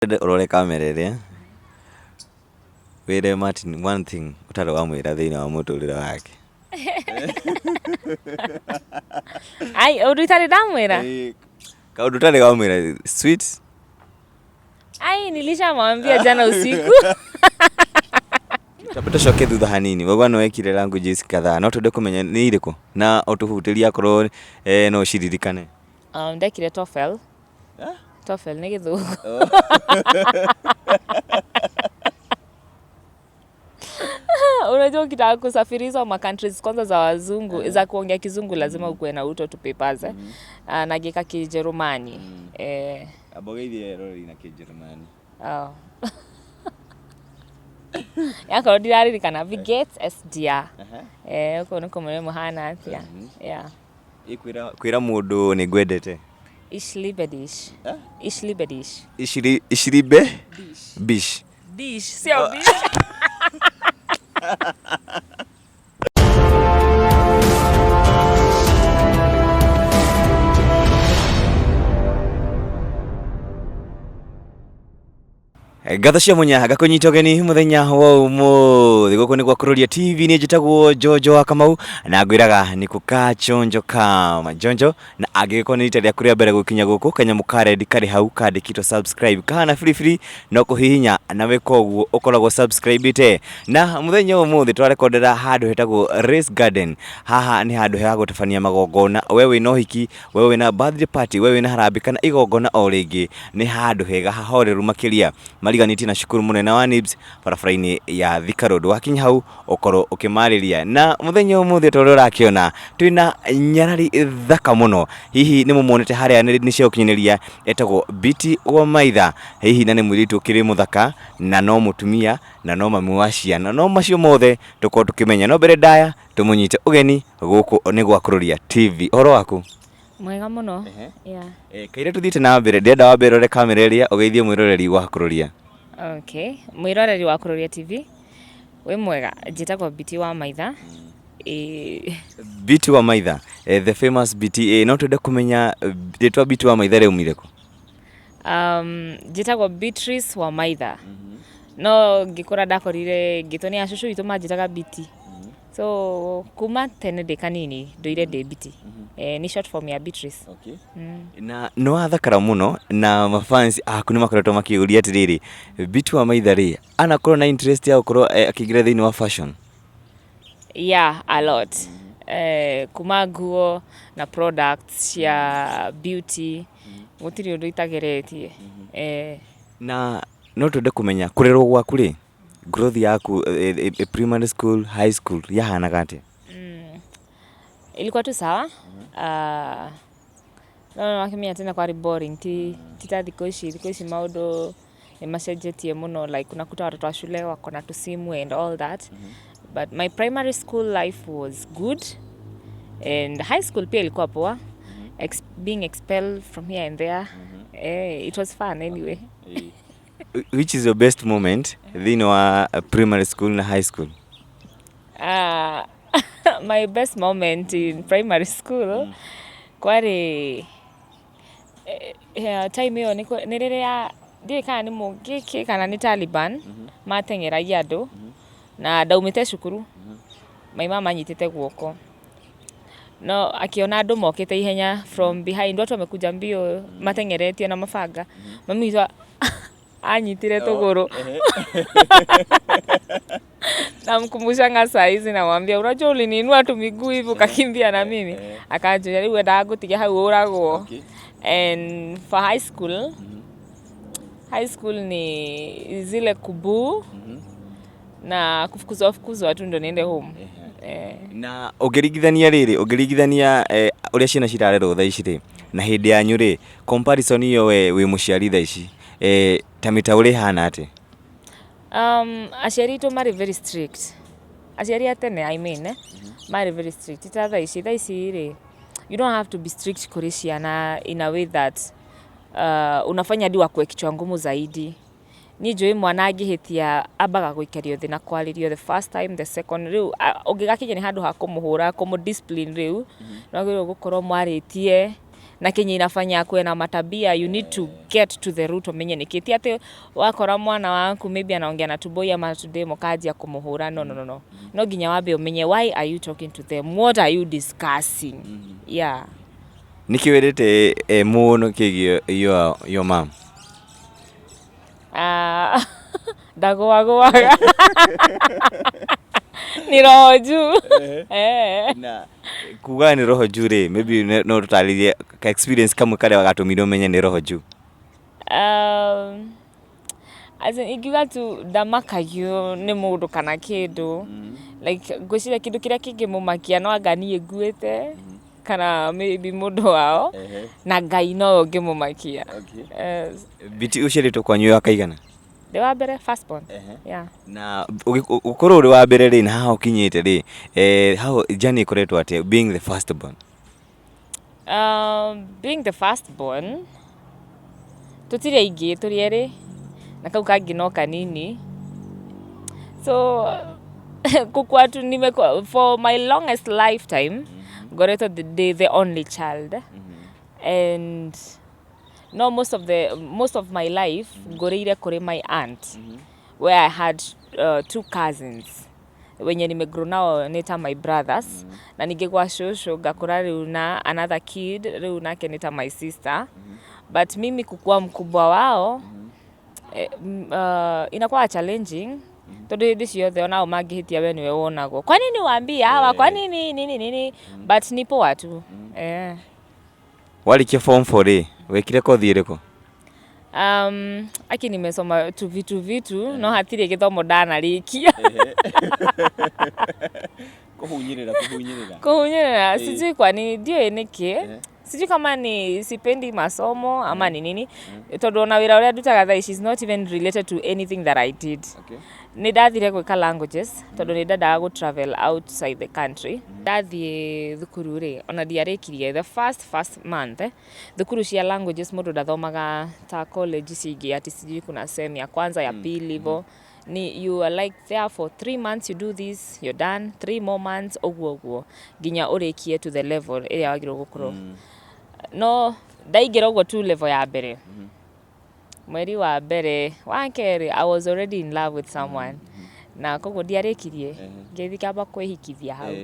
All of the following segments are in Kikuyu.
Ũrore kamera ĩrĩa, wĩre Martin one thing ũtarĩ wamwĩra thĩinĩ wa mũtũrĩre wake. Ai, ũndũ itarĩ ndamwĩra? Kaũndũ ũtarĩ wamwĩra sweet. Ai, nilishamwambia jana usiku. Twambe tũcoke thutha hanini, waigua nĩ wekire languages kadhaa, no twende kũmenya nĩ irĩkũ na ũtũhutĩrie akorwo no ũciririkane. Ndekire TOEFL. TOEFL nĩ gĩthũngũ. Unajua ukitaka kusafiri hizo ma countries kwanza za wazungu za kuongea kizungu lazima ukuwe na uto tu papers eh. Na ngĩka Kĩjerumani. Eh, Amba ũgeithie eroreri na Kĩnjerumani. Oh. Yakorwo ndiraririkana Wie geht's es dir? Eh, ũguo nĩ kũmwĩra mũhana atĩa. Yeah. Kwĩra kwĩra mũndũ nĩ ngwendete. Ich liebe dich. Ich liebe dich. Ishiri ishiribe bish. Dich, sio bish. Ngatho cia munya ngakũnyita ũgeni mũthenya wa ũmũthĩ gũkũ nĩ gwa Kururia TV niĩ njĩtagwo Jojo wa Kamau na ngwĩraga nĩ kũka chonjo kama njonjo na angĩgĩkorwo nĩ rita rĩaku rĩa mbere gũkinya gũkũ kanyamũ ka red karĩ hau kandĩkĩtwo subscribe kahana biribiri no kũhihinya na wĩka ũguo ũkoragwo subscribe-ĩte na mũthenya wa ũmũthĩ twarekondera handũ hetagwo Race Garden. Haha nĩ handũ ha gũtabania magongona, we wĩna ũhiki, we wĩna birthday party, we wĩna harambĩ kana igongona o rĩngĩ, nĩ handũ hega hahoreru makĩria mariganĩtie na cukuru mũnene wa NIBS barabara-inĩ ya Thika Road. Wakinya hau ũkorwo ũkĩmarĩria. Na mũthenya ũmũthĩ ta ũrĩa ũrakĩona twĩna nyarari thaka mũno, hihi nĩ mũmuonete harĩa nenda-inĩ cia ũkinyanĩria, etagwo Beauty wa Maitha, hihi na nĩ mũirĩtu ũkĩrĩ mũthaka na no mũtumia na no mami wa ciana, no macio mothe tũkorwo tũkĩmenya. No mbere ndaya tũmũnyite ũgeni gũkũ nĩ gwa Kururia TV. Ũhoro waku? Mwega mũno. Yeah. Kaire tũthiĩte na mbere, ndĩrenda wambe ũrore kamera ĩrĩa ũgeithie mwĩroreri wa Kururia. Okay. Mwĩroreri wa Kururia TV, wĩ mwega. Njĩtagwo Beauty wa Maitha. Ĩĩ. Beauty wa Maitha, the famous Beauty, no twende kũmenya rĩtwa Beauty wa Maitha rĩaumire kũ? Njĩtagwo Beatrice wa Maitha. No ngĩkũra ndakorire ngĩtwo nĩ a cũcũ witũ manjĩtaga Biti. So kuma tene ndĩ kanini ndũire ndĩ Biti. Nĩ short form ya Beatrice. Okay. Na nĩ wathakara mũno na mafans aku nĩ makoretwo makĩũria atĩrĩrĩ, Beauty wa Maitha rĩ, anakorwo na interest ya gũkorwo akĩingĩra thĩinĩ wa fashion? Yeah, a lot. Kuma nguo na products cia beauty, gũtirĩ ũndũ itageretie. Na no twende kũmenya kũrerwo gwaku rĩ, growth yaku primary school, high school yahanaga atĩa? Ilikuwa tu sawa. No wakĩmenya tene kwarĩ boring ti ti ta thikũ ici, thikũ ici maũndũ nĩ macenjetie mũno, like unakuta watoto wa shule wako na tusimu and all that. But my primary school life was good and high school pia ilikuwa poa. Being expelled from here and there. It was fun anyway. Which is your best moment thĩinĩ wa primary school na high school? My best moment in primary school kwarĩ time ĩyo nĩ rĩrĩa ndiũĩ kana nĩ mũngĩkĩ kana nĩ Taliban mateng'eragia andũ na ndaumĩte cukuru, my mama anyitĩte guoko no akĩona andũ mokĩte ihenya from behind, watu wamekuja mbio mateng'eretio na mabanga, mami witũ anyitire tũgũrũ. Namkumbushanga saa hizi, namwambia, "Unajua uliniinua tu miguu hivi ukakimbia na mimi." Akanjĩra, "Rĩu endaga ngũtige hau ũragwo." And for high school, high school ni zile kubuu na kufukuzwa fukuzwa tu ndo niende home. Na ũngĩringithania rĩrĩ, ũngĩringithania ũrĩa ciana cirarerwo thaa ici rĩ na hĩndĩ yanyu rĩ, comparison ĩyo we wĩ mũciari thaa ici, ta mĩtaũre ĩhana atĩa? Aciari aitũ marĩ very strict. Aciari a tene, I mean, marĩ very strict. Ti ta thaa ici, thaa ici rĩ, you don't have to be strict kũrĩ ciana in a way that unafanya hadi wakue kichwa ngumu zaidi. Niĩ njũĩ mwana angĩhĩtia ambaga gũikario thĩ na kwarĩrio the first time, the second, rĩu ũngĩgakinya nĩ handũ ha kũmũhũra, kũmũ discipline rĩu, nĩ wagĩrĩirwo gũkorwo mwarĩtie. Na kenye inafanya akuwe na matabia, you need to get to the root, umenye nĩkĩ. Ti atĩ wakora mwana waku maybe anaongea na tuboi ama tudemo kanjia kũmũhũra. No, no, no, no, no nginya wambe ũmenye, why are you talking to them? What are you discussing? Yeah. Nĩkĩ wendete mũno kĩgiĩ your mom? Ah, ndagũagũaga, nĩ roho juu. Eh. Na kuga nĩ roho juu rĩ, maybe no tũtarĩrie ka experience kamwe karĩa gatũmire ũmenye nĩ roho juu. As in, ingiuga tu ndamakagio nĩ mũndũ kana kĩndũ. Like, ngwĩciria kĩndũ kĩrĩa kĩngĩmũmakia no anga niĩ nguĩte kana maybe mũndũ wao na Ngai nowe ũngĩmũmakia. Eh. Biti, ũciarĩtwo kwanyu wa kaigana? Ndĩ wa mbere, first born, yeah. Na ũkorwo ũrĩ wa mbere rĩ, na haha ũkinyĩte rĩ, how journey ĩkoretwo atĩa being the first born? Being the first born, tũtirĩ aingĩ, tũrĩ erĩ na kau kangĩ no kanini, so kukua tu nimekuwa, for my longest lifetime ngoretwo ndĩ the only child, and no most of my life ngũrĩire kũrĩ my aunt, where I had two cousins wenye nimegrow nao nĩ ta my brothers, na ningĩ gwa cũcũ ngakũra rĩu na another kid, rĩu nake nĩ ta my sister. But mimi kukua mkubwa wao, inakuwa challenging tondũ hĩndĩ ciothe onao mangĩhĩtia we nĩwe wonagwo, kwa nini waambie hawa, kwa nini nini nini, but ni poa tu, eh. Warĩkia form 4 rĩ, wekire kothi ĩrĩkũ? Aki nimesoma tu vitu vitu, no hatirĩ gĩthomo ndanarĩkia. Kũhunyĩrĩra, kũhunyĩrĩra. Kuhunyĩrĩra, sijui kwa nini, ndiũĩ nĩkĩ, sijui kama ni sipendi masomo ama ni nini, tondũ ona wĩra ũrĩa ndutaga thaa ici is not even related to anything that I did. Nĩ ndathire gwĩka languages tondũ nĩ ndendaga gũ travel outside the country. Ndathiĩ thukuru rĩ, ona ndiarĩkirie the first month. Thukuru cia languages mũndũ ndathomaga ta college ici ingĩ ati sijui kuna sem ya kwanza, ya pili hivo. Ni you are like there for 3 months, you do this, you're done, 3 more months, ũguo ũguo nginya ũrĩkie to the level ĩrĩa wagĩrĩirwo gũkorwo. No ndaingĩra ũguo tu level ya mbere, mweri wa mbere wa kerĩ, I was already in love with someone, na koguo ndiarĩkirie, ngĩthiĩ kamba kwĩhikithia hau.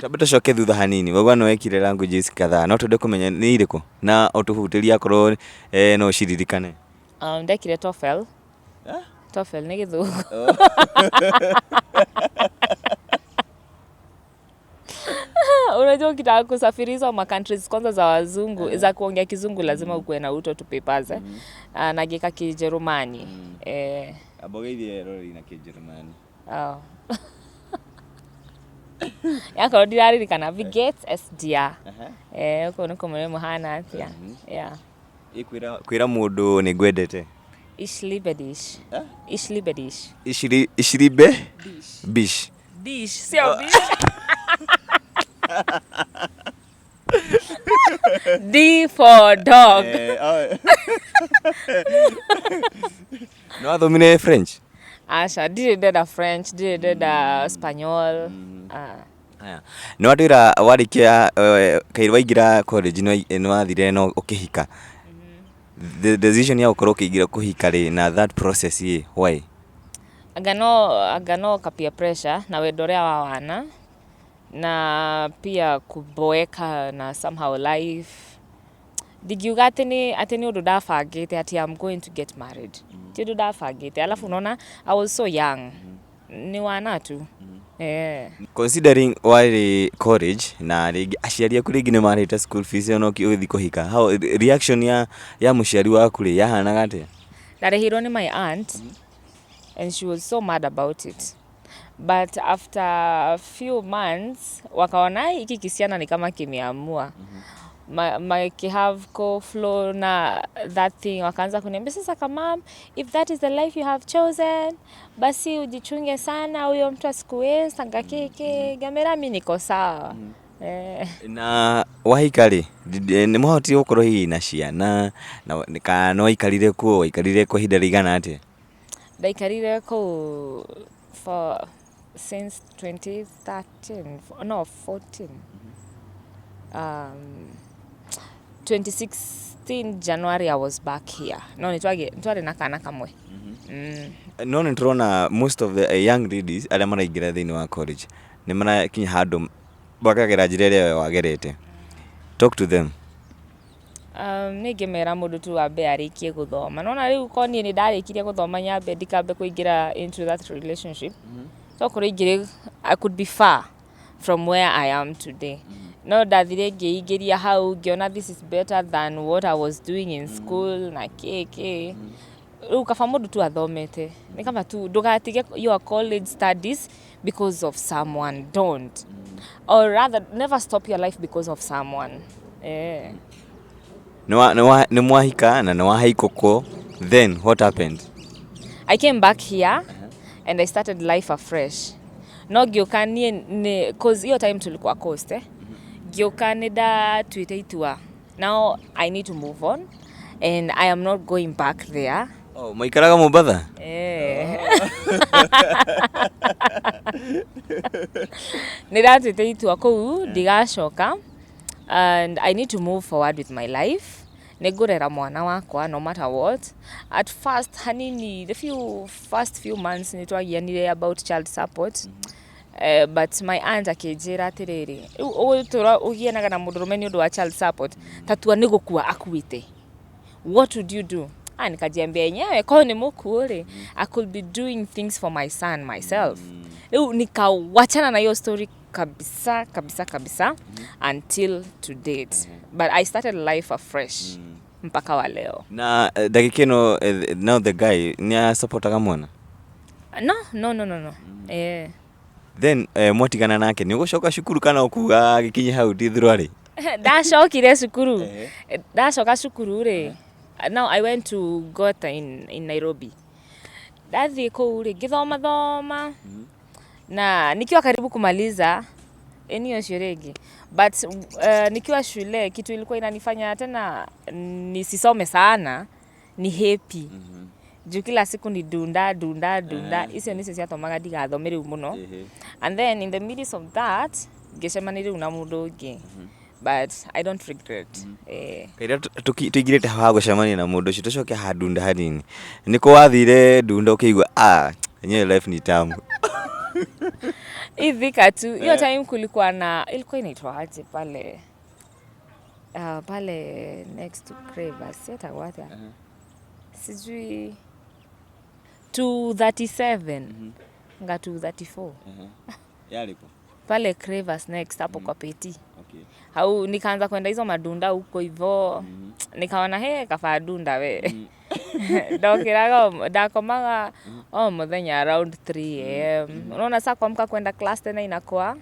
Tamba tũcoke thutha hanini. Waigua nĩ wekire languages kadhaa, no twende kũmenya nĩ irĩkũ na ũtũhutĩrie akorwo no ũciririkane. Ndekire TOEFL. TOEFL nĩ gĩthũngũ. Unajua ukitaka kusafiri hizo ma countries kwanza za wazungu za kuongea kizungu, lazima ukuwe na uto tu papers, eh. Na ngĩka Kĩjerumani, eh. Ambogeithie rori na Kĩnjerumani. Oh. Yakorwo ndiraririkana, "Wie geht es dir?" Eh, ũguo nĩ kũmwĩra mũhana atĩa, yeah. Kwĩra mũndũ nĩ ngwendete? Ich liebe dich. Ich liebe dich. Ishiri, ishiribe bish. Dich, sio bish. D for dog. Nĩ wathomire French? Aca, ndirĩ ndenda French, ndirĩ ndenda Spanyol. Ah. Aya. Nĩ watwĩra warĩkia kairĩ waingĩra college nĩ wathire no ũkĩhika. The decision ya gũkorwo ũkĩingĩra kũhika rĩ, na that process ĩ, why? Anga no ka peer pressure na wendo ũrĩa wa wana na pia kuboeka na somehow life. Ndingiuga atĩ nĩ ũndũ ndabangĩte atĩ I'm going to get married. Ti ũndũ ndabangĩte. Alafu unaona I was so young. Ni wana tu. Eh. Considering warĩ college na rĩngĩ aciari aku rĩngĩ nĩ marĩte school fees ona ũgĩthiĩ kũhika, how reaction ya mũciari waku rĩ yahanaga atĩa? Ndarĩhirwo nĩ my aunt and she was so mad about it, but after a few months wakaona, "Ai, hiki kisichana ni kama kimeamua." Makihave ko flow na that thing, wakaanza kuniambia sasa, kama if that is the life you have chosen, basi ujichunge sana, huyo mtu asikuweza ngakeke gamera, mi niko sawa, eh. Na wahika rĩ, nĩ mwahotire gũkorwo hihi na ciana na kana no waikarire kuo, waikarire kwa ihinda rĩigana atĩa? Ndaikarire kũu for since 2013, no, 14. 2016 January I was back here. No nĩ twarĩ na kana kamwe. No nĩ tũrona most of the young ladies arĩa maraingĩra thĩinĩ wa college nĩ marakinya handũ makagera njĩra ĩrĩa we wagerete. Talk to them. Nĩ ingĩmera mũndũ tu ambe arĩkie gũthoma. Nona rĩu ko niĩ nĩ ndarĩkirie gũthoma, nyambe ndikambe kũingĩra into that relationship, to kũrĩ ingĩrĩ, I could be far from where I am today. No ndathire ngĩingĩria hau, ngĩona this is better than what I was doing in school na kĩ kĩ. Rĩu kaba mũndũ tu athomete, nĩ kaba tu ndũgatige your college studies because of someone. Don't, or rather, never stop your life because of someone, eh. Nĩ mwahika na nĩ wahaikũkwo, then what happened? I came back here and I started life afresh. No ngĩũka niĩ nĩ, 'cause hiyo time tulikuwa Coast, eh. Ngĩũka nĩ ndatuĩte itua. Now I need to move on and I am not going back there. Oh, maikaraga Mombatha? Eh. Nĩ ndatuĩte itua kũu ndigacoka and I need to move forward with my life. Nĩ ngũrera mwana wakwa no matter what. At first hanini, the few first few months nĩ twagianire about child support. But my aunt akĩnjĩra atĩrĩrĩ, rĩu ũgũtũra ũgianaga na mũndũrũme nĩ ũndũ wa child support, tatua nĩ gũkua akuĩte, what would you do? Ah, nikajiambia yenyewe ko nĩ mũkuũ rĩ, I could be doing things for my son myself. Rĩu nikawachana na hiyo story kabisa kabisa kabisa until to date. But I started life afresh mpaka wa leo. Na ndagĩka ĩno, now the guy nĩ asapotaga mwana? No. Eh. Then mwatigana nake, nĩ ũgũcoka cukuru kana ũkuga gĩkinye hau ndithurarĩ? Ndacokire cukuru. Ndacoka cukuru rĩ, now I went to Gota in Nairobi. Ndathiĩ kũu rĩ, ngĩthoma thoma na nikiwa karibu kumaliza eni ũcio rĩngĩ, but nikiwa shule kitu ilikuwa inanifanya tena nisisome sana ni happy, juu kila siku ni dunda dunda dunda. Icio nicio ciatũmaga ndigathome rĩu mũno. And then in the midst of that ngĩcemania rĩu na mũndũ ũngĩ, but I don't regret, eh. Kaira tũingĩrĩte haha gũcemania na mũndũ ũcio, tũcoke haha ndunda hanini. Nĩkũ wathire ndunda ũkĩigua, "Ah, enyewe life ni tamu"? Ithika tu hiyo time kulikuwa na, ilikuwa inaitwa aje pale, pale next to Crevas, yetagwo atĩa, sijui, 237 nga 234. Yarĩkũ? Pale Crevas next hapo kwa Peti. Okay. Hau nikaanza kwenda hizo madunda huko hivo, nikaona he kaba ndunda we. Ndokiraga, ndakomaga o muthenya around 3 a.m., unaona saa kuamka kwenda class tena inakuwa,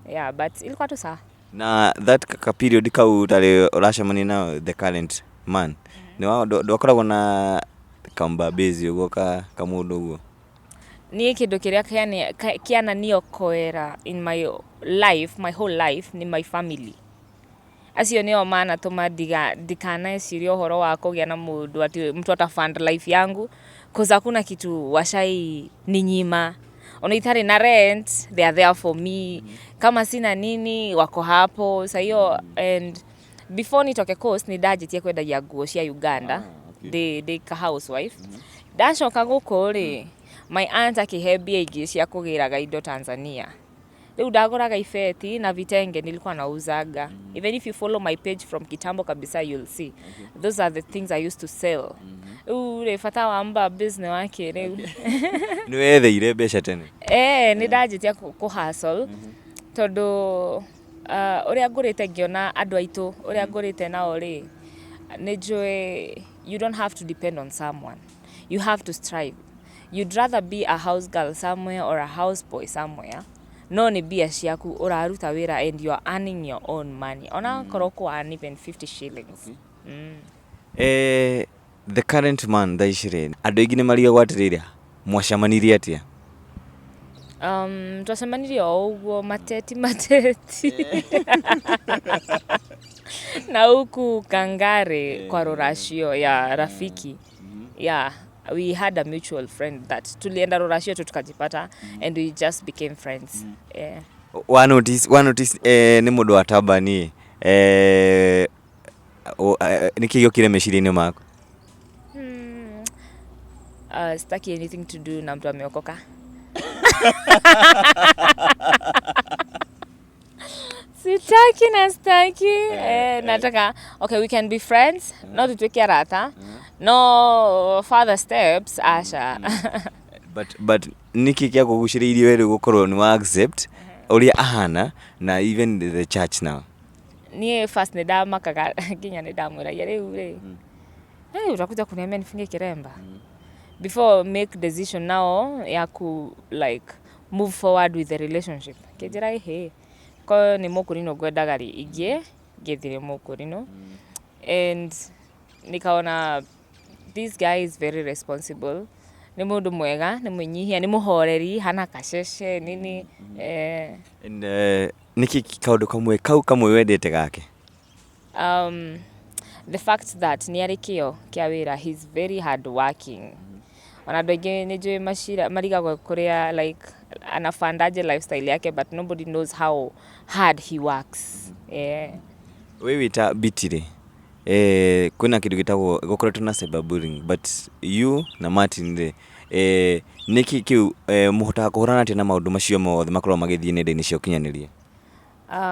yeah, but ilikuwa tu saa. Na that ka period kau ũtarĩ ũracemania na the current man, nĩ ndwakoragwo na kambabezi ũguo ka kamũndũ ũguo? Niĩ kĩndũ kĩrĩa kĩananiokoera in my life, my whole life, ni my family. Acio nĩo manatũma ndikanecirie ũhoro wa kũgĩa na mũndũ ati mtu ata fund life yangu, 'cause hakuna kitu washai ninyima. Ona itarĩ na rent, they are there for me. Kama sina nini, wako hapo. Sa hiyo, and before nitoke Coast nĩ ndanjĩtie kwendagia nguo cia Uganda. Ah, okay. Ndĩ ka housewife. Ndacoka gũkũ rĩ, my aunt akĩhe mbia ingĩ cia kũgĩraga indo Tanzania. Rĩu ndagũraga ibeti na vitenge, nilikuwa nauzaga. Even if you follow my page from kitambo kabisa, you'll see those are the things I used to sell. Rĩu rĩ, bata wa mba business wake rĩu. Nĩ wetheire mbeca tene? Eh, nĩ ndanjĩtie kũ hustle tondũ ũrĩa ngũrĩte ngĩona andũ aitũ ũrĩa ngũrĩte nao rĩ, nĩ njũĩ you don't have to depend on someone, you have to strive. You'd rather be a house girl somewhere or a house boy somewhere, no nĩ mbia ciaku ũraruta wĩra and you are earning your own money, ona korwo kũ earn even 50 shillings. Eh, the current man thaa ici rĩ, andũ aingĩ nĩ marigagwo atĩrĩrĩ, mwacemanirie atĩa? Twacemanirie o ũguo mateti mateti na huku Kangare kwa ruracio ya rafiki. Yeah, we had a mutual friend that tulienda ruracio tu tukajipata and we just became friends, yeah. Wa notice, eh, nĩ mũndũ wa tabani, eh, Nĩkĩ gĩokire meciria-inĩ maku? Sitaki anything to do na mtu ameokoka. Sitaki na sitaki. Nataka, okay, we can be friends, no tutuike arata, no further steps, aca. But nĩkĩ gĩakũgucĩrĩirie we rĩu gũkorwo nĩ wa accept ũrĩa ahana na even the church now? Niĩ first nĩ ndamakaga, nginya nĩ ndamwĩragia rĩu rĩ, "Hey, utakuja kuniambia nifunge kiremba before make decision now ya ku like move forward with the relationship." Kĩnjĩra ĩhĩ ko nĩ mũkũrinũ ngwendaga rĩ, ingĩ ngĩthire mũkũrinũ, and nikaona this guy is very responsible, nĩ mũndũ mwega, nĩ mwĩnyihia, nĩ mũhoreri, hana kacece nini. And nĩkĩ kaũndũ kamwe kau kamwe wendete gake? The fact that nĩ arĩ kĩo kĩa wĩra, he's very hard working. Ona andũ aingĩ nĩ njũĩ macira marigagwo kũrĩa like anafundaje lifestyle yake, but nobody knows how hard he works, yeah. We wĩta Biti rĩ, kwĩna kĩndũ gĩtagwo gũkoretwo na cyberbullying, but you na Martin rĩ, nĩkĩ kĩu mũhotaga kũhũrana atĩa na maũndũ macio mothe makoragwo magĩthiĩ nenda-inĩ cia ũkinyanĩria?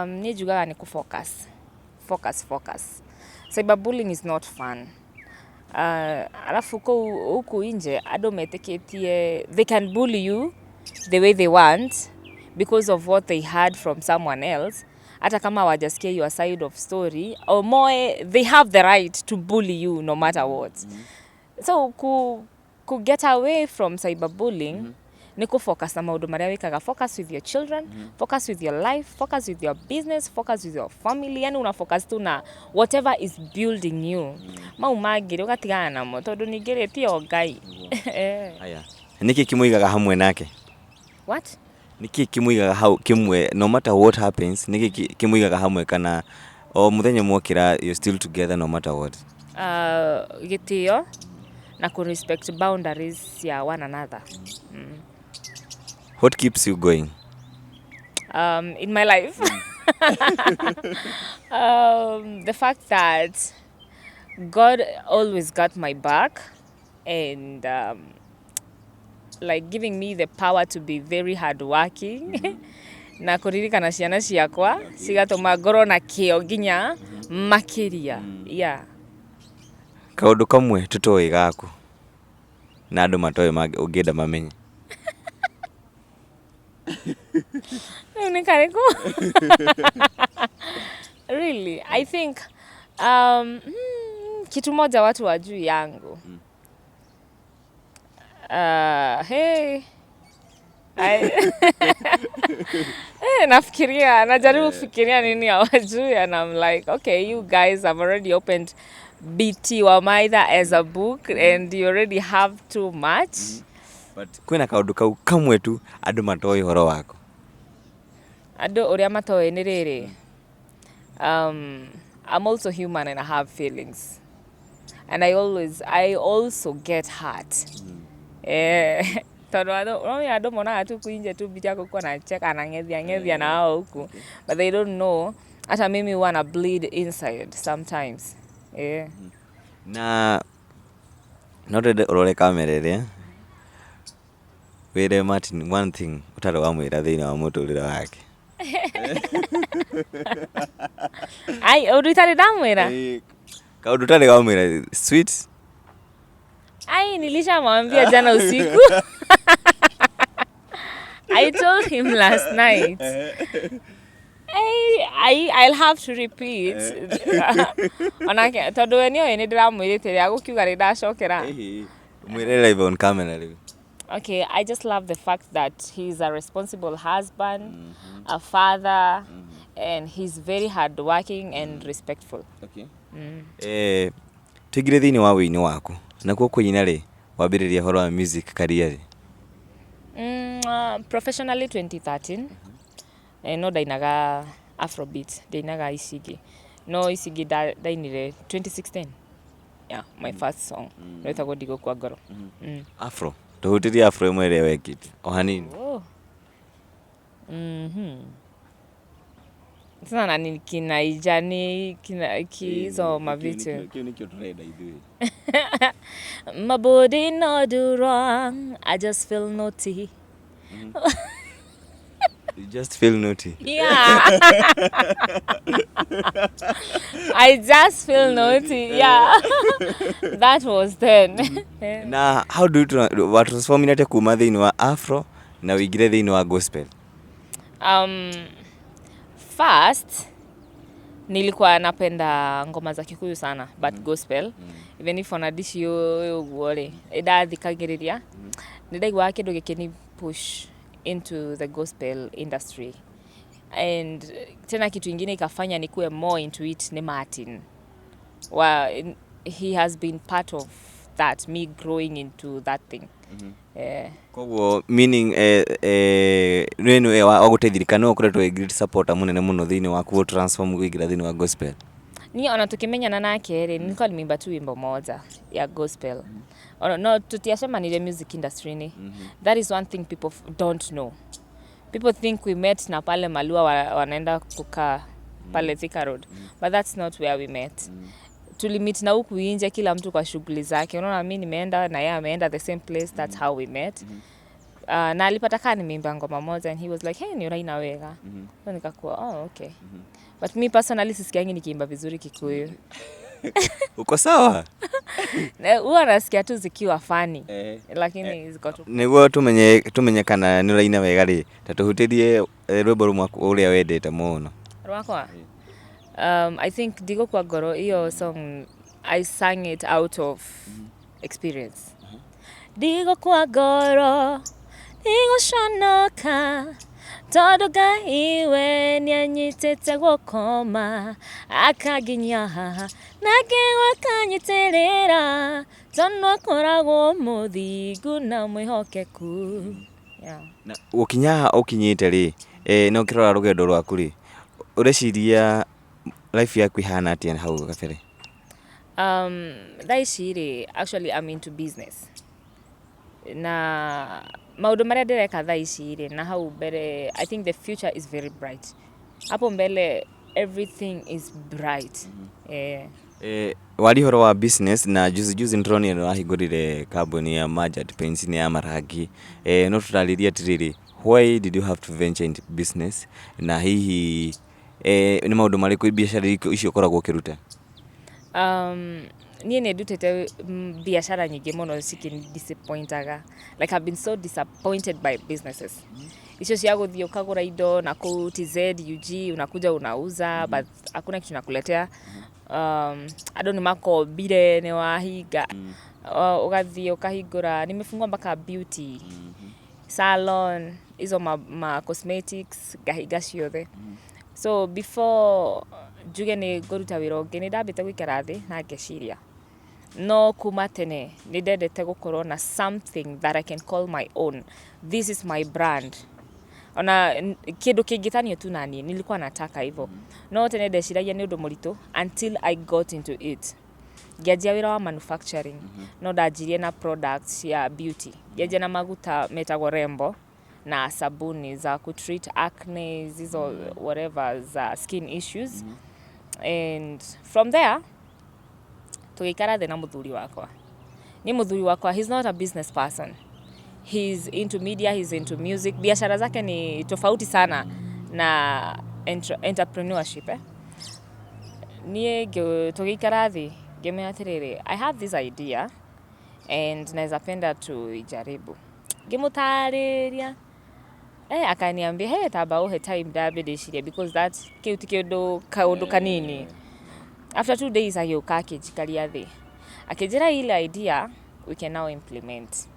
Niĩ njugaga nĩ kũ-focus, focus, focus. Cyberbullying is not fun. Alafu kũu huku nje andũ metĩkĩtie they can bully you the way they want because of what they heard from someone else, hata kama hawajasikia your side of story or more. They have the right to bully you no matter what. So ku get away from cyberbullying nĩ kũ-focus na maũndũ marĩa wĩkaga. Focus with your children, focus with your life, focus with your business, focus with your family. Yani una focus tu na whatever is building you. Mau mangĩ rĩ, ũgatigana namo, tondũ ningĩ rĩ, ti o Ngai. Aya, nĩkĩ kĩmũigaga hamwe nake? What? Nĩkĩ kĩmũigaga hau kĩmwe no matter what happens? Nĩkĩ kĩmũigaga hamwe, kana o mũthenya mwokĩra you're still together no matter what? Gĩtĩo na kũ respect boundaries cia one another. What keeps you going? In my life, the fact that God always got my back and like giving me the power to be very hardworking na kũririkana ciana ciakwa cigatũma ngorwo na kĩo nginya makĩria, yeah. Kaũndũ kamwe tũtoĩ gaku na andũ matoĩ ũngĩenda mamenye? Rĩu nĩ karĩkũ? Really, I think kitu moja watu wajui yangu, hey. Nafikiria, najaribu kufikiria nini hawajui, and I'm like, okay, you guys have already opened BT Wamaitha as a book and you already have too much. But kwĩna kaũndũ kau kamwe tu andũ matoĩ ũhoro waku. Andũ ũrĩa matoĩ nĩ rĩrĩ, I'm also human and I have feelings and I also get hurt. Tondũ andũ unaona andũ monaga tu kuinje tu Biti yako kuwa anacheka, anang'ethia ng'ethia na wao huku, but they don't know hata mimi huwa na bleed inside sometimes. Na no twende ũrore kamera ĩrĩa wĩre Martin one thing ũtarĩ wamwĩra thĩinĩ wa mũtũrĩre wake. Ai, ũndũ itarĩ ndamwĩra? Kaũndũ ũtarĩ wamwĩra, sweet. Ai, nilishamwambia jana usiku. I told him last night. I'll have to repeat. Onake tondũ we nĩoĩ nĩ ndĩramwĩrĩte rĩa gũkiuga nĩ ndacokera. Mwĩre live on camera rĩu. Okay, I just love the fact that he's a responsible husband, a father, and he's very hardworking and respectful. Okay. Tũingĩre thĩinĩ wa wĩini waku, nakuo kũina rĩ, wambĩrĩria ũhoro wa music career rĩ? Professionally 2013. No ndainaga afrobeat, ndainaga ici ingĩ, no ici ingĩ ndainire 2016, yeah, my first song rwĩtagwo Ndigũkua Ngoro. Afro, tũhutĩrie afro ĩmwe ĩrĩa wekĩte o hanini. Oh. Sasa na ni kinaija ni kina hizo mavitu. Kĩu nĩkĩo tũrenda ithuĩ. My body no do wrong, I just feel naughty. You just feel naughty. Yeah. I just feel naughty. Yeah. That was then. Yeah. Na how do you wa transform atĩa kuma thĩinĩ wa afro na wĩingĩre thĩinĩ wa gospel? First nilikuwa napenda ngoma za Kikuyu sana, but gospel, even if ona ndicio ũguo rĩ, ndathikagĩrĩria nĩ ndaiguaga kĩndũ gĩkĩni push into the gospel industry. And tena kitu ingine ikafanya nikuwe more into it ni Martin wa, he has been part of that, me growing into that thing. Eh. Koguo meaning nĩ nĩ wa gũteithĩrĩka nĩ ũkoretwo wĩ great supporter mũnene mũno thĩinĩ wa ku transform kũingĩra thĩinĩ wa gospel. Ni ona tukimenyana nake rĩ, nilikuwa nimeimba tu wimbo moja ya gospel. Ona no tutiacemanire music industry ni. That is one thing people don't know. People think we met na pale Malua wanaenda kukaa pale Thika Road, but that's not where we met. Tulimeet na huku nje, kila mtu kwa shughuli zake. Unaona, mi nimeenda na yeye ameenda the same place. That's how we met. Na alipata kaa nimeimba ngoma moja and he was like, "Hey, ni uraina wega." So nikakuwa, "Oh, okay." But me personally sisikiangi nikiimba vizuri Kikuyu. Uko sawa. Huwa nasikia tu zikiwa funny, Eh. lakini ziko tu. Nĩguo tumenye kana nĩ ũraina wega rĩ, ta tũhutĩrie rwĩmbo rũmwe ũrĩa wendete mũno. Rwakwa, I think Ndigũkua Ngoro. Hiyo song I sang it out of experience. Ndigũkua ngoro, ndigũconoka, tondũ Ngai we nĩanyitĩte guoko ma akanginyia haha, nake akanyitĩrĩra, tondũ akoragwo mũthingu na mwĩhokeku. Yeah. Na gũkinya haha ũkinyĩte rĩ, na ũkĩrora rũgendo rwaku rĩ, ũreciria life yaku ihana atĩa hau gabere? Thaa ici rĩ, actually I'm into business na maũndũ marĩa ndĩreka thaa ici rĩ, na hau mbere, I think the future is very bright. Hapo mbele everything is bright, eh. Wari ũhoro wa business na juzi juzi nĩtũronire nĩ wahingũrire kambuni ya Majad Paints nĩ ya marangi. No tũtarĩrie atĩrĩrĩ, why did you have to venture into business, na hihi nĩ maũndũ marĩkũ biacara icio ũkoragwo ũkĩruta? Niĩ nĩ ndutĩte biacara nyingĩ mũno cikĩndisappointaga. Like, I've been so disappointed by businesses icio cia gũthiĩ ũkagũra indo na kũu TZ, UG, unakuja unauza, but hakuna kitu nakuletea. Andũ nĩ makombire nĩ wahinga. Ũgathiĩ ũkahingũra, nimefungua mpaka beauty salon, hizo ma cosmetics, ngahinga ciothe. So before njuge nĩ ngũruta wĩra ũngĩ, nĩ ndambĩte gũikara thĩ na ngeciria, no kuma tene nĩ ndendete gũkorwo na something that I can call my own. This is my brand, ona kĩndũ kĩngĩtanio tu naniĩ. Nilikuwa nataka hivyo, no tene ndeciragia nĩ ũndũ mũritũ until I got into it. Ngĩanjia wĩra wa manufacturing, no ndanjirie na products ya beauty. Ngĩanjia na maguta metagwo Rembo na sabuni za kutreat acne, hizo whatever za skin issues. And from there tũgĩikara thĩ na mũthuri wakwa. Ni mũthuri wakwa, he's not a business person. He's into media, he's into music. Biashara zake ni tofauti sana na entrepreneurship, eh? Niĩ tũgĩikara thĩ ngĩmwĩra atĩrĩrĩ, "I have this idea and naweza penda tuijaribu." Ngĩmũtarĩria, akaniambia, "Hey, tamba uhe time ndambe ndĩcirie, because that kĩu ti kĩndũ kaũndũ kanini." After 2 days agĩũka akĩnjikaria thĩ, akĩnjĩra, "Ile idea we can now implement,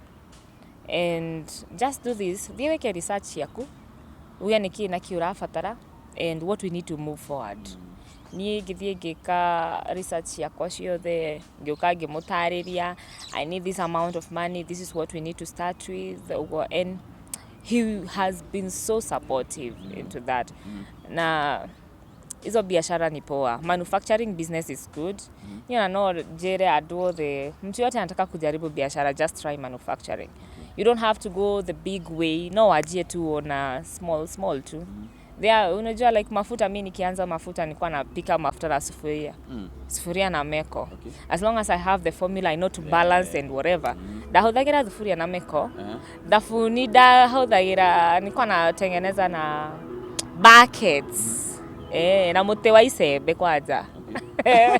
and just do this: thiĩ wĩke research ciaku, uge nĩ kĩĩ na kĩĩ ũrabatara and what we need to move forward." Niĩ ngĩthiĩ ngĩka research ciakwa ciothe, ngĩũka ngĩmũtarĩria, "I need this amount of money, this is what we need to start with," ũguo. And he has been so supportive into that. Na hizo biashara ni poa. Manufacturing business is good. Mm. No njĩre andũ othe, mtu yote anataka kujaribu biashara, just try manufacturing. You don't have to go the big way, no, wajie tu na small small tu. There, unajua like mafuta, mi nikianza mafuta nilikuwa napika mafuta na sufuria, sufuria na meko. As long as I have the formula, I know to balance and whatever. Ndahũthagĩra thuburia na meko. Thabuni ndahũthagĩra, nilikuwa natengeneza na buckets, na mũtĩ wa icembe kwanja. Na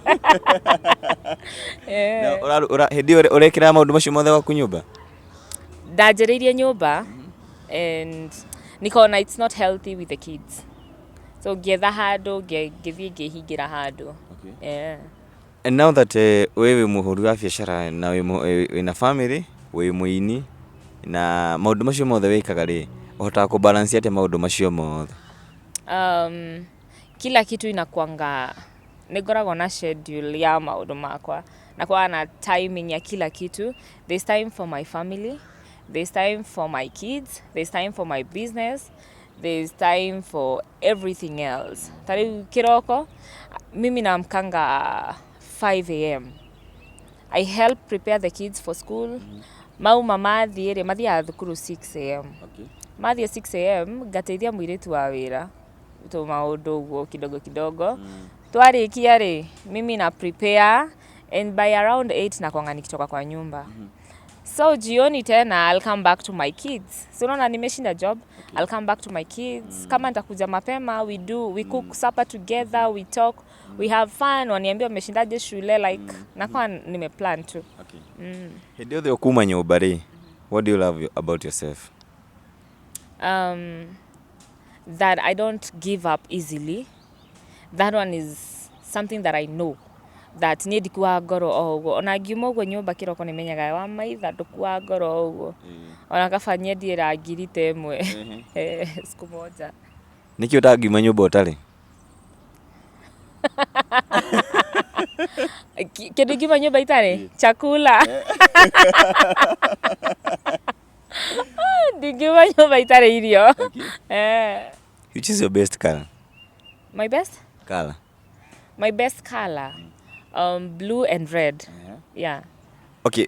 hĩndĩ ĩyo ũrekĩra maũndũ macio mothe gwaku nyũmba? Ndanjĩrĩirie nyũmba and nikaona it's not healthy with the kids, so ngĩetha handũ, ngĩthiĩ ngĩhingĩra handũ. And now that we wĩ mũhũri wa biacara na wĩna family, wĩ mũini na maũndũ macio mothe wĩkaga rĩ, ũhotaga kũ balance atĩa maũndũ macio mothe? Kila kitu inakwanga, nĩngoragwo na schedule ya maũndũ makwa, nakuwa na timing ya kila kitu. There's time for my family, there's time for my kids, there's time for my business, there's time for everything else. Ta rĩu kĩroko mimi naamkanga 5 a.m. I help prepare the kids for school. Mauma mathiĩ rĩ, mathiaga thukuru 6 a.m. Mathiĩ 6 a.m., ngateithia mũirĩtu wa wĩra tũ maũndũ ũguo kidogo kidogo. Twarĩkia rĩ, mimi na prepare and by around 8 nakwanga nikitoka kwa nyumba. So jioni tena I'll come back to my kids. So unaona nimeshinda job. I'll come back to my kids. Kama nitakuja mapema, we cook supper together, we talk, we have fun, waniambia wameshindaje shule, like nakuwa nimeplan tu. Hĩndĩ yothe ũkuma nyũmba rĩ, what do you love about yourself? That I don't give up easily. That one is something that I know, that niĩ ndikuaga ngoro o ũguo. Ona ngiuma ũguo nyũmba kĩroko nĩmenyaga wa maitha ndũkuaga ngoro o ũguo, ona kaba nyendie rangi rita ĩmwe, siku moja. Nĩkĩ ũtangiuma nyũmba ũtarĩ? Kĩndũ ingiuma nyũmba itarĩ chakula, ndingiuma nyũmba itarĩ irio. Which is your best color? My best? Color. My best color, blue and red, yeah. Okay,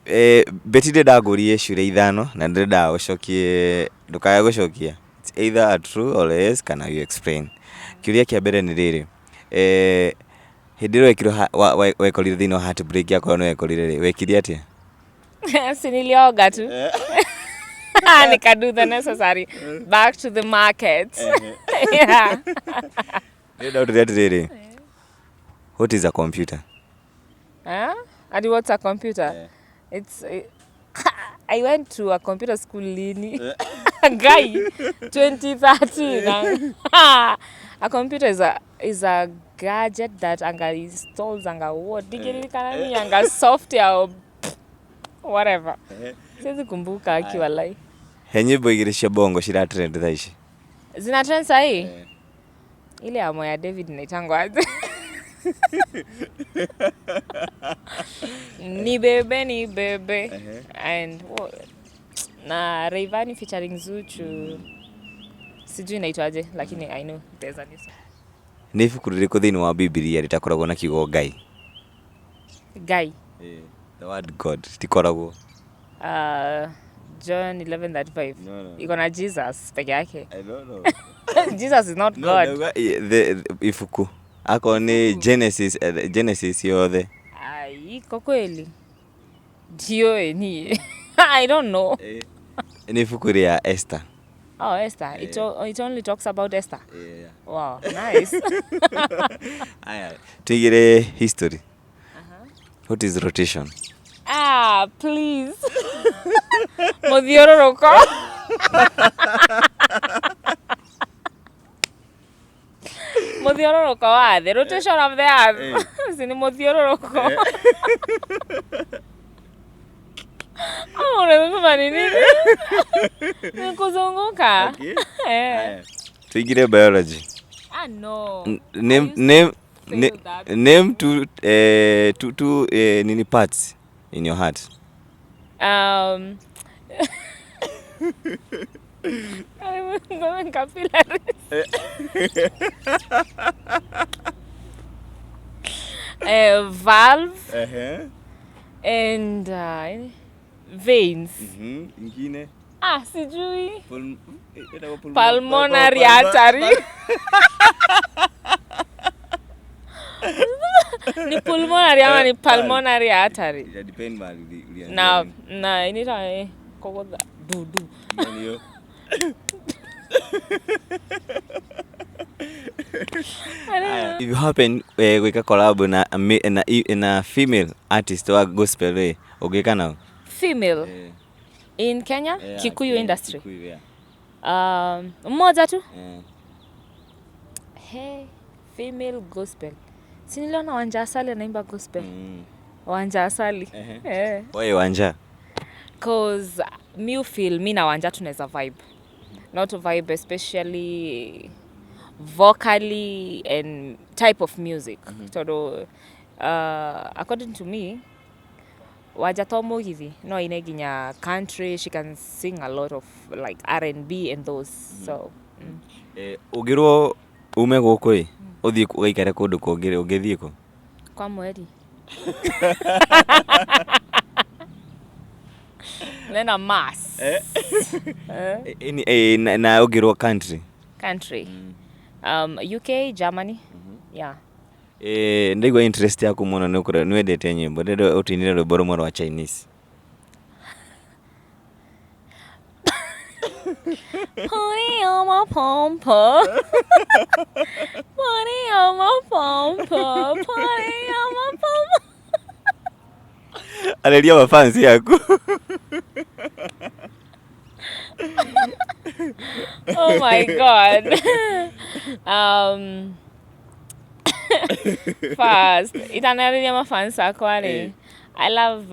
Betty, ndĩrenda ngũrie ciũria ithano na ndĩrenda ũcokie, ndũkae gũcokia. It's either a true or yes kana you explain. Kĩũria kĩa mbere nĩ rĩrĩ, hĩndĩ ĩrĩa wekirwo wekorire thĩinĩ wa heartbreak, akorwo nĩ wekorire rĩ, wekire atĩa? Si nilioga tu, nikado the necessary, back to the market, yeah. Ndĩrenda ũnjĩre atĩrĩrĩ, what is a computer? Huh? And what's a computer? It's I went to a computer school lini? Guy, 2013. A computer is a gadget that anga installs anga what? Digiririkana ni anga software or whatever. Siwezi kumbuka akiwa. He nyĩmbo igĩrĩ cia bongo cira trend thaa ici. Zina trend sahi? Ile ya Moya David inaitangwa aje? Ni bebe ni bebe and na Rayvanny featuring Zuchu, sijui inaitwaje, lakini I know there's a new song. Nĩ ibuku rĩrĩkũ thĩinĩ wa Bibilia rĩtakoragwo na kiugo Ngai? Guy? The word God tikoragwo. John 11:35. No. Iko na Jesus peke yake. I don't know. Jesus is not No, God. ndauga the ibuku akorwo nĩ Genesis, Genesis yothe. Ai, iko kweli, ndiũĩ niĩ, I don't know. Nĩ ibuku rĩa Esther. Oh, Esther. It only talks about Esther. Wow, nice. Aya, tuigire history. What is rotation? Ah, please. Mũthiũrũrũko. Mũthiũrũrũko wa thĩ, rotation of the earth. Si ni mũthiũrũrũko? Oh, unasema ni nini? Ni kuzunguka. Tuigire biology. Ah, no. Name I used to name fail that. Name two nini parts in your heart. Capillaries. Valve and veins. Ingine. Ah, sijui. Pulmonary artery. Ni pulmonary ama ni pulmonary artery? Ita depend mahali ulianzia. Na inaitwa kogotha dudu. Gani hiyo? I don't know. If you happen gwika collab na female artist wa gospel we ũngĩka nao? Female in Kenya, Kikuyu industry. Kikuyu, yeah. Mmoja tu. Eh. Hey, female gospel. Si niliona Wanja Asali anaimba gospel. Wanja Asali. Eh. Why Wanja? Cause mi feel mi na Wanja tunaweza vibe. Not vibe especially vocally and type of music. Tondu according to me Wanja to mugithi no aine nginya country, she can sing a lot of like R&B and those. So Ũngĩrwo ume gũkũ ĩ ũthiĩ ũgaikare kũndũ kũngĩ rĩ ũngĩthiĩ kũ? Kwa mweri. Nena mass. Na ũngĩrwo country? Country. UK, Germany. Yeah. Ndaigua interest yaku mũno nĩ ũkũrĩa nĩ wendete nyĩmbo ndĩrenda ũtũinĩre rwĩmbo rũmwe rwa Chinese. Put on my pompo. Put on my pompo. Put on my pompo. Arĩria mafansi yaku. Oh my God. First, itanarĩria mafans akwa rĩ. I love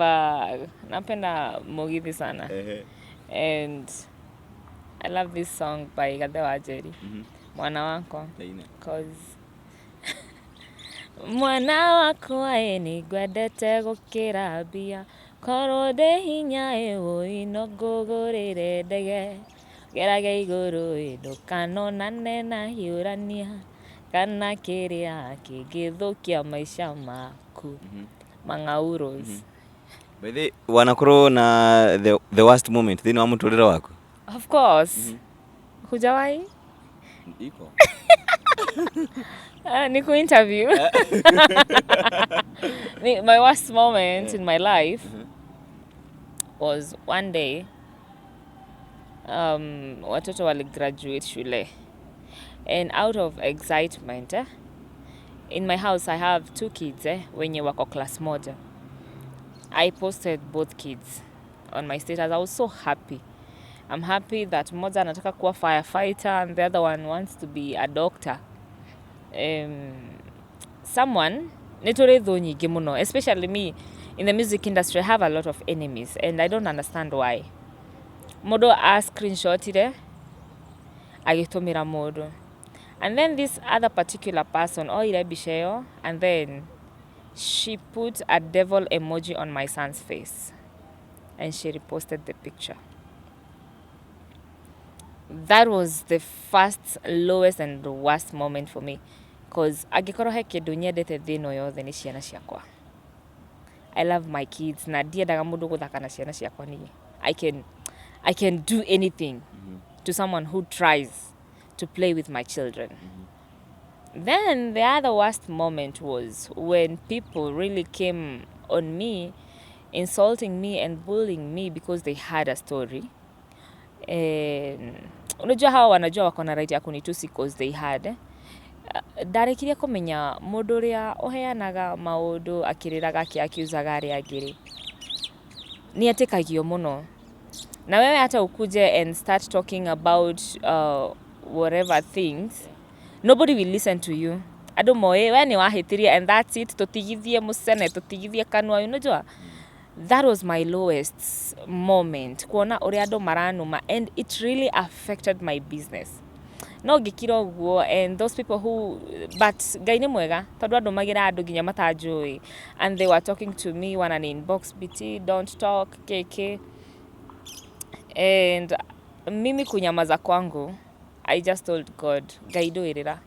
napenda Mugithi sana. And I love this song by Gathe wa Njeri. Mwana wakwa. Cause mwana wakwa ĩ nĩngwendete gũkĩra mbia korwo ndĩ hinya ĩ wũi no ngũgũrĩre ndege gerage igũrũ ĩ ndũkanonane na hiũrania kana kĩrĩa kĩngĩthũkia maica maku. Mang'auros. By the way, wanakorwo na the worst moment thĩinĩ wa mũtũrĩre waku? Of course. Hujawahi? Iko. Ni ku-interview. My worst moment in my life was one day watoto wali graduate shule and out of excitement in my house I have two kids wenye wako class moja. I posted both kids on my status. I was so happy. I'm happy that mmoja anataka kuwa firefighter and the other one wants to be a doctor. Someone nĩ tũrĩ thũ nyingĩ mũno, especially me in the music industry. I have a lot of enemies and I don't understand why. Mũndũ a screenshotire agĩtũmĩra mũndũ, and then this other particular person oire mbica ĩyo and then she put a devil emoji on my son's face and she reposted the picture. That was the first lowest and the worst moment for me, cause angĩkorwo he kĩndũ nyendete thĩ ĩno yothe nĩ ciana ciakwa. I love my kids na ndiendaga mũndũ gũthaka na ciana ciakwa niĩ. I can do anything to someone who tries to play with my children. Then the other worst moment was when people really came on me, insulting me and bullying me because they had a story. And unajua hawa wanajua wako na right ya kunitusi cause they had. Ndarĩkirie kũmenya mũndũ ũrĩa ũheanaga maũndũ akĩrĩraga akĩakiuzaga arĩa angĩ rĩ, nĩ etĩkagio mũno. Na wewe hata ukuje and start talking about whatever things, nobody will listen to you. Andũ moĩ we nĩ wahĩtirie and that's it, tũtigithie mũcene, tũtigithie kanua, unajua? That was my lowest moment, kuona ũrĩa andũ maranuma, and it really affected my business. No ngĩkira ũguo and those people who, but Ngai nĩ mwega tondũ andũ magĩra andũ nginya matanjũĩ and they were talking to me wanani inbox, BT don't talk kk, and mimi kunyamaza kwangu, I just told God, Ngai ndũĩrĩra.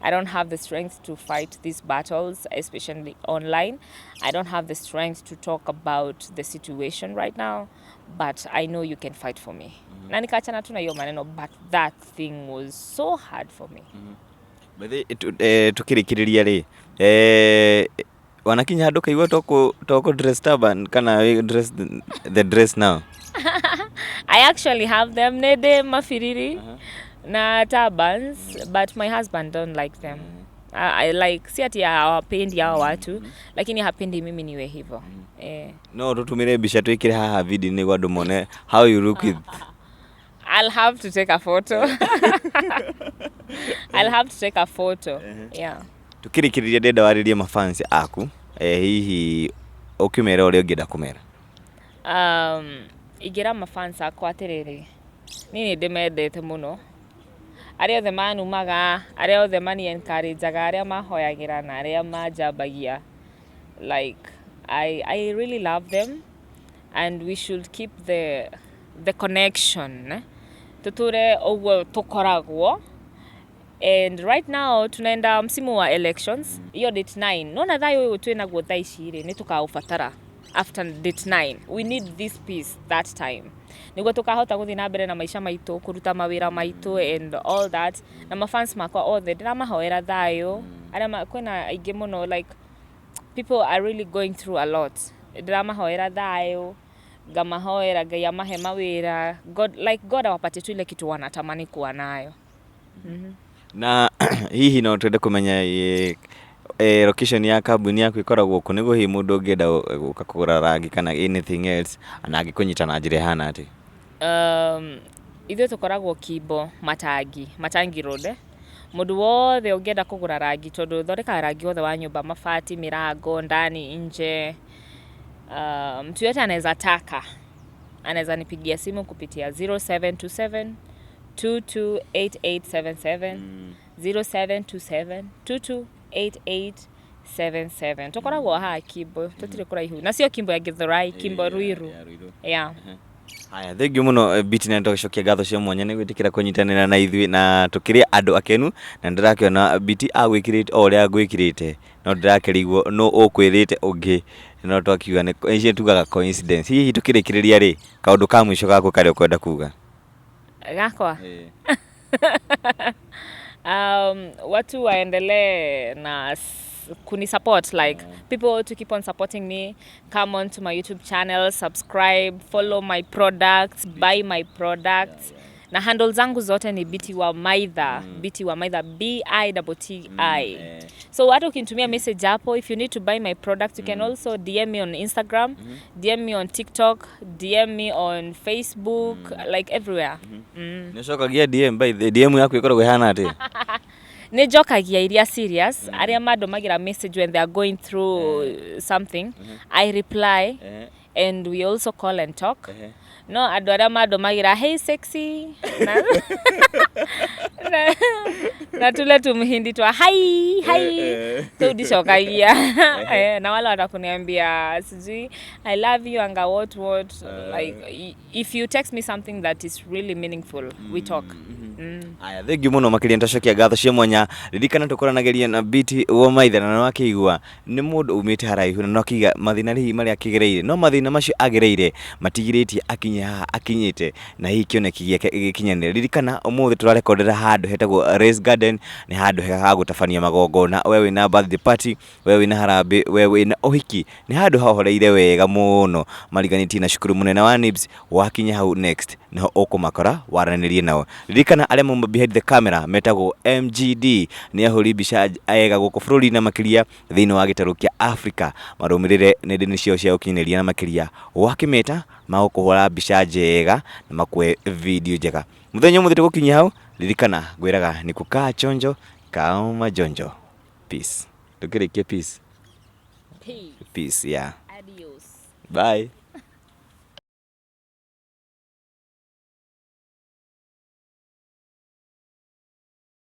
I don't have the strength to fight these battles, especially online. I don't have the strength to talk about the situation right now, but I know you can fight for me. Na nikaachana tu na hiyo maneno, but that thing was so hard for me. Tukĩrĩkĩrĩria rĩ, wanakinya handũ kaigua tokũ dress turban kana wĩ dress the dress now? I actually have them, nĩ ndĩ mabiriri na turbans, but my husband don't like them. I like, si ati hawapendi hao watu, lakini hapendi mimi niwe hivyo, eh. No tũtũmĩre mbica twĩkĩre haha video nĩguo andũ mone how you look with? I'll have to take a photo. I'll have to take a photo. Yeah. Tukĩrĩkĩrĩria, ndĩrenda warĩrie mafans aku, hihi ũkĩmera ũrĩa ũngĩenda kũmera. Ingĩra mafans akwa atĩrĩrĩ, niĩ nĩ ndĩmendete mũno, arĩa othe manumaga, arĩa othe mani encourageaga, arĩa mahoyagĩra na arĩa manjambagia. Like, I really love them and we should keep the connection, eh? Tuture ũguo tũkoragwo. And right now tunaenda msimu wa elections, hiyo date 9. Nona thayũ ũyũ twĩnaguo thaa ici rĩ, nĩ tũkaũbatara after date 9. We need this peace that time nĩguo tũkahota gũthiĩ na mbere na maica maitũ, kũruta mawĩra maitũ and all that. Na mafans makwa othe ndĩramahoera thayũ, arĩa kwĩna aingĩ mũno, like, people are really going through a lot. Ndĩramahoera thayũ, ngamahoera Ngai amahe mawĩra, God, like, God awapatie tu ile kitu wanatamani kuwa nayo. Na hihi no twende kũmenya location ya kambuni yaku ĩkoragwo kũ, nĩguo hihi mũndũ ũngĩenda gũka kũgũra rangi kana anything else na angĩkũnyita na njĩra ĩhana atĩa? Ithuĩ tũkoragwo Kimbo, Matangi Road, eh? Mũndũ wothe ũngĩenda kũgũra rangi, tondũ thondekaga rangi wothe wa nyũmba, mabati, mirango, ndani, nje, mtu yote anaweza taka, anaweza nipigia simu kupitia 0727 228877, 0727 228877. Tũkoragwo haha Kimbo, tũtirĩ kũraihu na sio Kimbo ya Githurai, Kimbo Ruiru, yeah. Haya, thengiũ mũno, Biti, na tũgacokia ngatho cia mwanya nĩ gwĩtĩkĩra kũnyitanĩra na ithuĩ, na tũkĩrĩ andũ akenu na ndĩrakĩona Biti agwĩkĩrĩte o ũrĩa ngwĩkĩrĩte, no ndĩrakĩrigwo nũ ũkwĩrĩte ũngĩ, no twakiuga nĩ icio tugaga coincidence. Hihi tukĩrĩkĩrĩria rĩ, kaũndũ ka mũico gaku karĩa ũkwenda kuga? Gakwa, watu waendelee na kunisupport, like, people to keep on supporting me. Come on to my YouTube channel, subscribe, follow my products, buy my products. Na handle zangu zote ni Biti wa Maitha, Biti wa Maitha, B I T T I. So hata ukinitumia message hapo, if you need to buy my products, you can also DM me on Instagram, DM me on TikTok, DM me on Facebook, like, everywhere. Nĩ ũcokagia DM? By the DM yaku ĩkoragwo ĩhana atĩa? Nĩ njokagia iria serious. Arĩa mandũmagĩra message when they are going through something, I reply and we also call and talk. No andũ arĩa mandũmagĩra "Hey sexy" na tule tumhindi twa "Hi hi" tu ndicokagia. Na wale watakuniambia sijui "I love you" anga what what, like, if you text me something that is really meaningful, we talk. Aya, thengiũ mũno makĩria, nĩtwacokia ngatho cia mwanya. Ririkana tũkoranageria na Biti wa Maitha, na nĩwakĩigua nĩ mũndũ umĩte haraihu, na nĩwakĩiga mathĩna hihi marĩa akĩgereire, no mathĩna macio agereire matigirĩtie akinye haha akinyĩte na hihi kĩoneki gĩake gĩkinyanĩre. Ririkana ũmũthĩ tũrarekondera handũ hetagwo Race Garden. Nĩ handũ hega ha gũtabania magongona, we wĩna birthday party, we wĩna harambĩ, we wĩna ũhiki, nĩ handũ hahoreire wega mũno, mariganĩtie na cukuru mũnene wa NIBS. Wakinya hau next nĩho ũkũmakora waranĩrie nao. Ririkana arĩa mauma behind the camera metagwo MGD, nĩ ahũri mbica ega gũkũ bũrũri na makĩria thĩinĩ wa gĩtarũ kĩa Africa. Marũmĩrĩre nenda-inĩ ciao cia ũkinyanĩria, na makĩria wakĩmeta magũkũhũra mbica njega na makuoe video njega. Mũthenya ũmũthĩ tũgũkinyia hau. Ririkana ngwĩraga nĩ kukaa chonjo kauma jonjo. Peace. Tũkĩrĩkie, peace. Peace. Peace, yeah. Adios. Bye.